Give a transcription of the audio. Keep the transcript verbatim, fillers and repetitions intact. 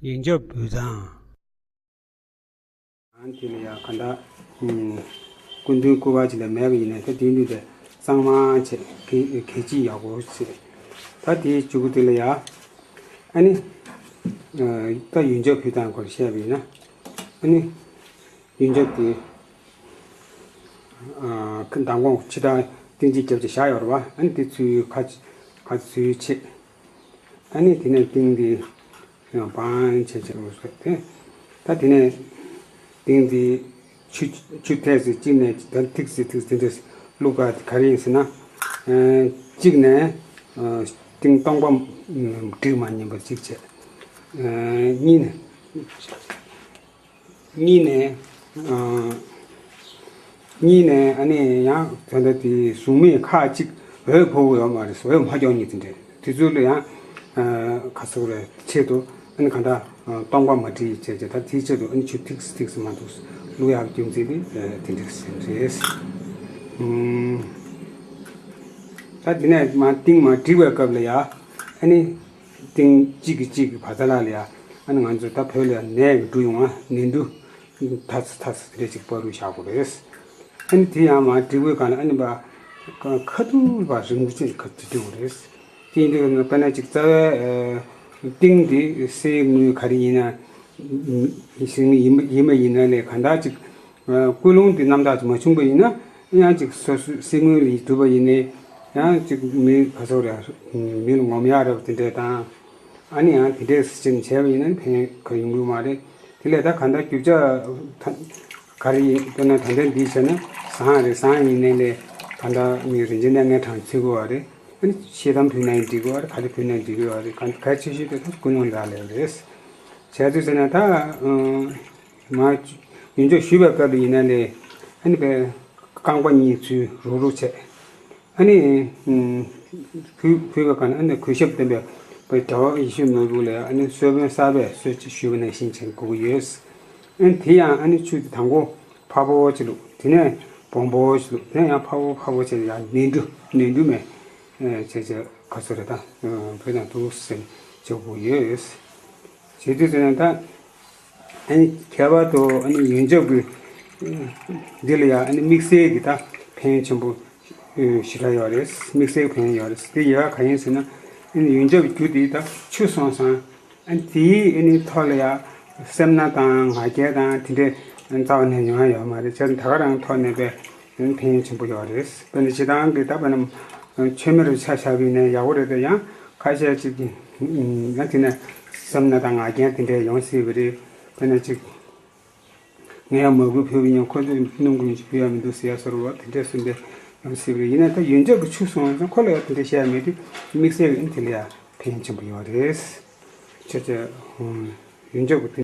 ཡོན་ཆབ་འབུལ་སྟངས། ཨ་ནི་དེ་ལ་ཡང་ག་འདྲ། ཨུམ། སྐུ་མདུན་སྐུ་པར་ཅིག་ལ་མེད་པ་ཡིན་ན་ད་དེ་འདུག་དེ་གཙང་མ་བྱས་གད་གད་ཅིག་ཡག་པོ་བྱས། ད་དེའི་མཇུག་གུ་དེ་ལ་ཡང་ཨ་ནི། ཨ། ད་ཡོན་ཆབ་ཕུལ་སྟངས་སྐོར་བཤད་པ་ཡིན་ན། ཨ་ནི། ཡོན་ཆབ་དེ། ཨ། མདང་དགོང་ཕྱི་དྲོ་ཏིང་ཅིག་བརྒྱབ་བྱས་བཞག་ཡོད་རེད་པ། ཨ་ནི་དེ་ཚུར་ཁ་ཁ་ཚུར་ཕྱེ། ཨ་ནི་དེ་ནས་ཏིང་དེ་ཡང་སྦང་བྱས་བྱས་འོ་སོ་དེ། ད་དེ་ནས་ཏིང་དེ་ཆུ་ཆུ་ཐིགས་སེ་གཅིག་ནས་ད་ཐིགས་སེ་ཐིགས་སེ་དེ་འདྲ་བླུགས་པ་ག་རེ་ཡིན་ཟེར་ན། ཨ། གཅིག་ནས། ཨ། ཏིང་སྟོང་པ་བསྒྲིགས་མ་ཉན་པ་གཅིག་བྱས། ཨ། གཉིས་ནས། གཉིས་ནས། ཨ། གཉིས་ནས་ཨ་ནི་ཡང་ད་ལྟ་དེ་གཟུགས་མེད་ཁག་ཅིག་འོད་ཕོག་གི་ཡོད་མ་རེད། འོད་མ་ཀྱོག་གཉིས་དེ་འདྲས་དེ་ཚོ་ལ་ཡང་། ཨ། ག་ཚོད་རེད་ཆེད་དུ་ཨ་ནི་ག་འདྲ། ཨ། སྟོང་པ་མ་བསྒྲིགས་བྱས་བྱས་ད་དེའི་ཆེད་དུ་ཨ་ནི་ཆུ་ཐིགས་སེ་ཐིགས་སེ་མ་འདུག་བླུག་ཡག་རྒྱུ་མཚན་དེ་དེ་འདྲས་ཟིན་རེད། ཨུམ། ད་དེ་ནས་མ་ཏིང་མ་བསྒྲིགས་པའི་སྐབས་ལ་ཡ་ཨ་ནི། ཏིང་གཅིག་གིས་གཅིག་གི་བར་ཐག་ལ་ལ་ཡ། ཨ་ནི་ང་ཚོ་ད་བོད་ལ་ནས་འབྲུ་ཡོང་བ་ནས་འབྲུ། ཐ་ཚི་ཐ་ཚི་དེ་འདྲ་ཅིག་པ་རུ་བཞག་དགོས་རེད། ཨ་ནི་དེ་ཡང་མ་འགྲིག་པའི་སྒང་ལ་ཨ་ནི་པ། ཁ་ཐུག་པ་རིང་པོ་ཅིག་ཁ་ཐུག་འགྲིག་དགོས་རེད། དེ་འདྲ་ན་དཔེར་ན་ཅིག་རྩ་བའི། ཨ། ཏིང་དེ་གསེར་དངུལ་ག་རེ་ཡིན་ན། གསེར་དངུལ་ཡིན་པ་ཡིན་པ་ཡིན་ན་ལས་གང་ལྟར་ཅིག་ཀུན་སློང་དེ་རྣམ་དག་ཅིག་མ་བྱུང་པ་ཡིན་ན། ཡང་ཅིག་སོ་སོའི་སེམས་ངོས་ལ་གྲུབ་པ་ཡིན་ནའི། ཡང་ཅིག་མི་ག་ཚོད་རེད། མི་ལ་ངོམ་ཡག་རེད་པ་དེ་འདྲས་དང་། ཨ་ནི་ཡང་དེ་འདྲས་སེམས་བྱས་པ་ཡིན་ན་ཕན་ག་ཡོང་གི་མ་རེད། དེ་ལས་ད་གང་ལྟར་རྒྱུ་ཆ་ད་ག་རེ་ཡིན་དཔེར་ན་ད་ལྟ་འདི་བྱས་ན་ཟངས་རེད། ཟངས་ཡིན་ནའི་ལས་གང་ལྟར་མི་རིན་ཆེན་གནས་ངན་གྲངས་ཚུད་དགོས་པ་རེད། ཨ་ནི་ཤེལ་དམ་ཕུལ་ན་ཡང་འགྲིག་གི་རེད། ག་རེ་ཕུལ་ན་འགྲིག་གི་རེད། གང་གལ་ཆེ་ཤོས་དེ་ད་ཀུན་སློང་འདྲ་ལས་རེད། བྱས་ཚུལ་ཟེར་ན་ད། ཨ། མ། ཡོན་ཆབ་ཞུས་པའི་སྐབས་ལ་ཡིན་ན་ལས། ཨ་ནི་པའི་རྐང་པ་གཉིས་ཚུར་རུག་རུག་བྱས། ཨ་ནི། ཨ། ཕུལ་ཕུལ་བའི་སྒང་ལ་ཨ་ནི་གུས་ཞབས་ལྡན་པའི་པའི་གྲྭ་པ་ཡེ་ཤེས་ནོར་བུ་ལ་ཨ་ནི་གསོལ་དཔོན་གསར་པས་གསོལ་ཇ་ཞུས་པ་ནང་བཞིན་བྱེད་དགོས་ཀྱི་ཡོད། ཨ་ནི་དེ་ཡང་ཨ་ནི་ཆུ་དེ་དང་པོ་ཕར་པོ་ཅིག་བླུགས། དེ་ནས་སྦོམ་པོ་ཅིག་བླུགས། དེ་ནས་ཡང་ཕར་པོ་ཕར་པོ་བྱས་ནས་ཡང་ནས་འབྲུ་ནས་འབྲུ་མེ། ཨ། བྱས་བྱས་ག་ཚོད་རེད་ད། ཨ། བོད་ནང་འདུག་སེ་བྱེད་དགོས་ཀྱི་ཡོད། བྱེད་དུས་ཙམ་ནས་ད། ཨ་ནི་ཁྱད་པར་དུ་ཨ་ནི་ཡོན་ཆབ་ཀྱི་འདི་ལ་ཡང་ཨ་ནི་དམིགས་བསལ་གྱི་ད་ཕན་ཡོན་ཆེན་པོ་ཞེ་དྲག་ཡོད་རེད། དམིགས་བསལ་གྱི་ཕན་ཡོན་ཡོད་རེད། དེ་ཡོད་ག་ཡིན་ཟེར་ན། ཨ་ནི་ཡོན་ཆབ་ཀྱི་རྒྱུ་དེ་ད་ཆུ་སོང་ཙང་ཨ་ནི་དེའི་ཨ་ནི་ཐོག་ལ་ཡང་སེར་སྣ་དང་ང་རྒྱལ་དང་དེ་འདྲའི་རྩ་བ་ནས་ཡོང་ཡ་ཡོད་མ་རེད། བྱས་ཙང་ད་ག་རང་ཐོག་ནས་པའི་ཕན་ཡོན་ཆེན་པོ་ཡོད་རེད། དཔེར་ན་སྤྱིར་བཏང་གི་ད་དཔེར་ན་མཆོད་མེ་རུ་ཆ་བཞག་པ་ཡིན་ན་ཡག་པོ་རེད་དེ། ཡང་ཁ་ཤས་ཅིག་གིས་ཡང་དེ་ནས་སེར་སྣ་དང་ང་རྒྱལ་དེ་འདྲས་ཡོང་སྲིད་པ་རེད། དཔེར་ན་ཅིག་ངས་ཡང་མ་གུས་ཕུལ་བ་ཡིན་ན་ཁོ་ཚོས་སྣུམ་གུ་ཡིན་ཅིག་ཕུལ་ཡ་མི་འདུག་ཟེར་ཡ་སོགས་རེད་པ། དེ་འདྲས་སུ་འདྲས་ཡོང་སྲིད་པ་རེད། ཡིན་ན་ད་ཡོན་ཆབ་ཀྱི་ཆུ་སོང་བ་ཙང་ཁོ་ལ་ཡང་དེ་འདྲས་བཤད་ཡ་མེད་དུས་དམིགས་བསལ་གྱི་དེ་ལ་ཡང་ཕན་ཡོན་ཆེན་པོ་ཡོད་རེད། ཆ་ཆ། ཡོན་ཆབ་ཀྱི་དེ།